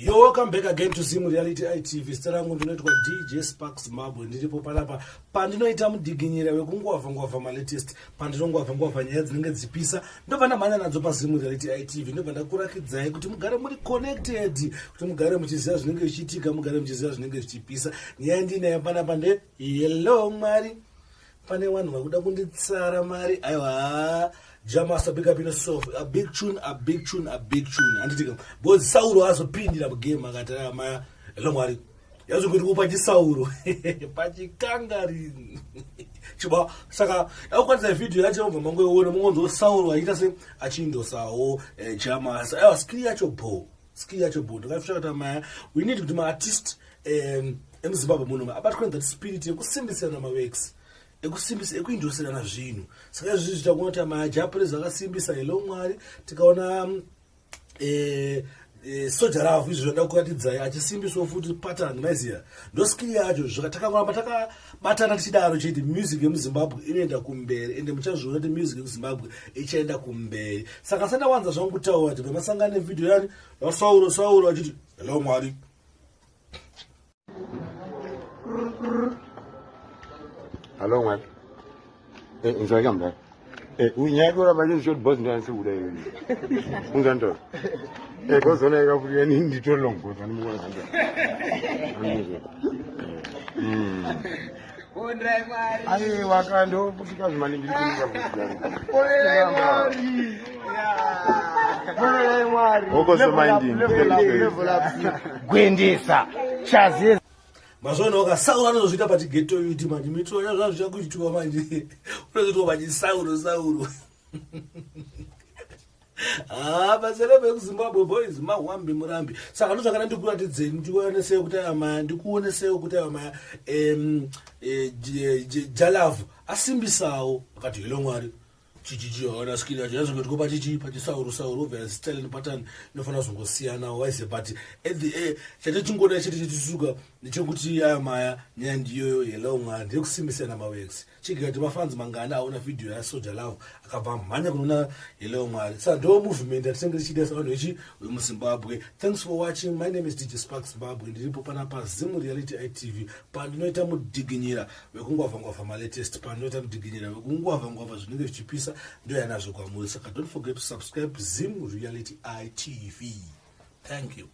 Yo, welcome back again to Zim Reality ITV. Zita rangu ndinoitwa DJ Sparks Zimbabwe. Ndiripo panapa pandinoita mudiginyira wekungwavha ngwavha malatest, pandinongwavha ngwavha nyaya dzinenge dzipisa, ndobva ndamhanya nadzo paZim Reality ITV, ndobva ndakurakidzai kuti mugare muri connected, kuti mugare muchiziva zvinenge zvichiitika, mugare muchiziva zvinenge zvichipisa. Nyaya ndinayo panapa nde Hello Mwari. Pane vanhu vakuda kunditsara mari aiwa Jamasa big up yourself a big tune a big tune a big tune handitika because Sauro azopindira mugame akati aya maya hello Mwari yazongoitwa pachisauro pachikangari chiba saka yakukwanisa vhidhiyo yacho obva mangoiona mongonzwa Sauro achiita se achindosawo eh, Jamasa aiwa skill yacho bho skill yacho bho ndakafisha kuti maya we need kuti maartist emuzimbabwe muno abatwe that spirit yekusimbisirana maworks ekusimbisa ekuindoserana zvinhu saka izvi zvitakuona kuti majaprez akasimbisa hello mwari tikaona eh, eh, soja ravhu izvi zvanda kuratidzai achisimbiswa futi pattern maiziva ndoskiri yacho takangoramba takabatana tichidaro chete music yemuzimbabwe inoenda kumberi ende muchazviona kuti music yekuzimbabwe ichaenda kumberi saka sandawanza zvangu kutaura kuti pamasangana nevhidhiyo yani yasauro sauro achiti hello mwari Hello, man. Eh, inzwa mdara. Eh, unyaya kuramba chinhu short boss ndani kuda iwe. Unzanto. Eh, kozona ikafuya ni ndito long boss ani mwana zanda. Mm. Kondrai Mwari. Ai wakando futika zvimaningi ndikunika futika. Kondrai Mwari. Kondrai Mwari. Okoso minding. Level up. Gwendesa. Chazi mazuva ano wakasauro anozozviita pachigeto yuti manje mitro yazva zvichakuitiwa manje unozoitwa pachisauro sauro Ah, maceleb ekuzimbabwe boys mahwambi murambi saka ndozvakana ndikuratidzei ndikuonesei kuti aya maya ndikuonesei kuti aya maya eh, jalavhu asimbisawo akati helo mwari chichichi ona skill yacho yazongoitwa pachichi pachisauro sauro obvious style nepattern inofanira kuzongosiyana wise but at the eh, chate chingoda chete chitisuka ndechekuti aya maya nyaya ndiyoyo hello mwari ndeyekusimbisana maworks Chigati mafans mangani aona video ya Soja Love akabva mhanya kunoona Hello Mwari. Sa ndo movement yatinenge tichiita sevanhu vechi vemuZimbabwe. Thanks for watching. My name is DJ Sparks Zimbabwe. Ndiripo panapa Zim Reality ITV pandinoita mudiginyira wekungwavha ngwavha ma latest pandinoita mudiginyira wekungwavha ngwavha zvinenge zvichipisa ndoyanazvo kwamuri. Saka don't forget to subscribe Zim Reality ITV. Thank you.